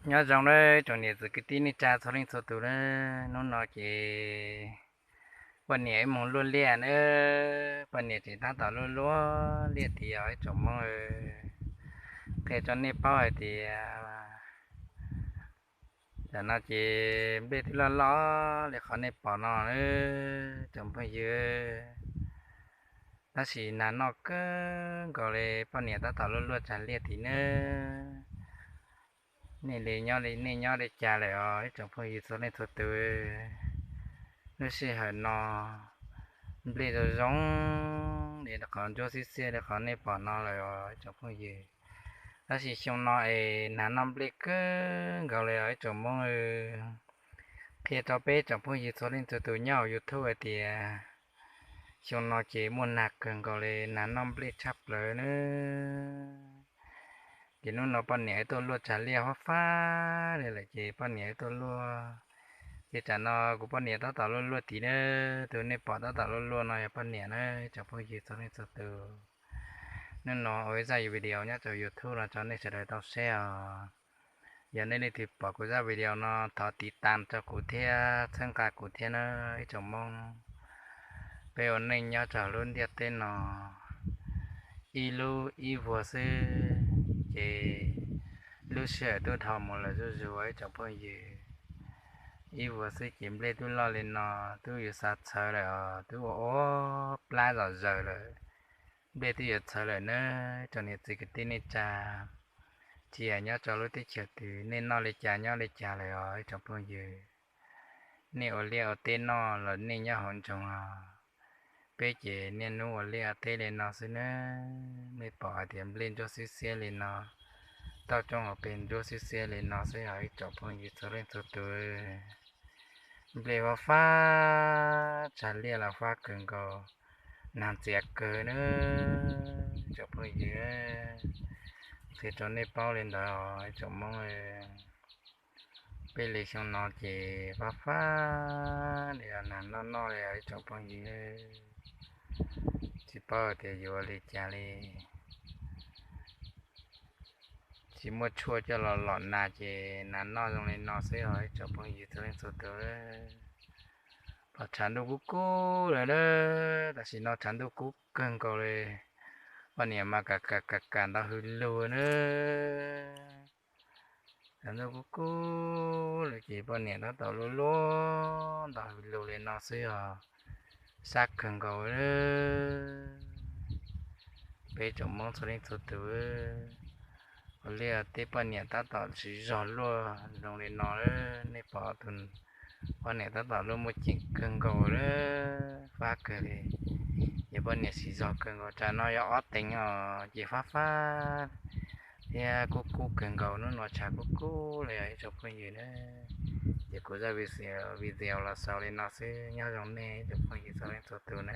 Nyob zoo nawb tsoom niam txiv kwv tij neej tsa txhua leej txhua tus nawb. Hnub no ces poj niam wb mus luaj liaj nawb, poj niam tseem tab tom luaj luaj liaj tiag os ib tsoom Hmoob. Qhia rau nej paub hais tias tam no ces nplej twb loj loj li qhov nej pom no nawb tsoom phooj ywg. Tab sis nag noj kawg nkaus li, poj niam tab tom luaj luaj tsag liaj tid nawb. Nej li nyob li, nej nyob li cas lawm os ib tsoom phooj ywg txhua leej txhua tus? Lub sij hawm no nplej zoo zoo li qhov ntsuab xiab xiab li qhov nej pom no lawm os ib tsoom phooj ywg. Tab sis xyoo no es nag noj nplej kawg nkaus li os ib tsoom Hmoob. Qhia rau peb tsoom phooj ywg txhua leej txhua tus nyob hauv YouTube hais tias xyoo no ces muaj nag kawg nkaus li, nag noj nplej tshaj plaws nawb. Ces hnub no poj niam wb tuaj luaj tsag liaj fab fab li lawm ces poj niam wb tuaj luaj. Ces tsam no kuv poj niam tab tom luaj luaj tid nawb, tus nej pom tab tom luaj luaj no yog poj niam nawb tsoom phooj ywg txhua leej txhua tus. Hnub no ua ib zaj video nyob rau YouTube no rau nej sawv daws tau saib os. Yog nej leej twg pom kuv zaj video no thov tiv tas rau kuv thiab txhawb nqa kuv thiab na ib tsoom Hmoob. Peb ua neej nyob rau lub ntiaj teb no ib lub ib vuag xwb ces lub sij hawm twb dhau mus lawm zuj zus ib tsoom phooj ywg. Ib vuag xwb ces nplej twb loj li no, twb yuav xav txhawv lawm os, twb ua ua plab zom zaws lawm. Nplej twb yuav txhawv lawm nawb tsoom niam txiv kwv tij neej tsa. Tsis hais nyob rau lub teb chaws twg nej noj li cas nyob li cas lawm os ib tsoom phooj ywg. Nej ua liaj ua teb noj los nej nyob hauv nroog os. Peb ces niaj hnub ua liaj ua teb li no xwb nawb. Nej pom hais tias nplej ntsuab xiab xiab li no, tauj roob hauv pes ntsuab xiab xiab li no xwb os ib tsoom phooj ywg txhua leej txhua tus. Nplej fab fab, tsag liaj los fab kawg nkaus, nag ntxias kawg nawb ib tsoom phooj ywg. Qhia rau nej paub li ntawd os ib tsoom Hmoob. Peb li xyoo no ces fab fab li os, nag noj noj li os ib tsoom phooj ywg. Tsis paub tias yuav ua li cas li. Tsis muaj tshuaj coj los lom nas ces nag noj zoo li no xwb os ib tsoom phooj ywg txhua leej txhua tus. Pom tshav ntuj kub kub lawm na, tam sim no tshav ntuj kub kawg nkaus li. Poj niam mas kam kam kam kam ntau hws lug na. Tshav ntuj kub kub lawm ces poj niam tab tom luaj luaj ntau hws lug li no xwb os, sab kawg nkaus. Peb tsoom Hmoob txhua leej txhua tus, ua liaj ua teb poj niam tab tom siv zog luaj zoo li no, nej pom tus poj niam tab tom luaj muaj ceem kawg nkaus, fab kawg li. Ces poj niam siv zog kawg nkaus, tsam no yog ob teev os ces fab fab thiab kub kub kawg nkaus, hnub no tshav kub kub li os ib tsoom phooj ywg na. Ces kuv zaj video los xaus li no xwb, nyob zoo nej ib tsoom phooj ywg txhua leej txhua tus na.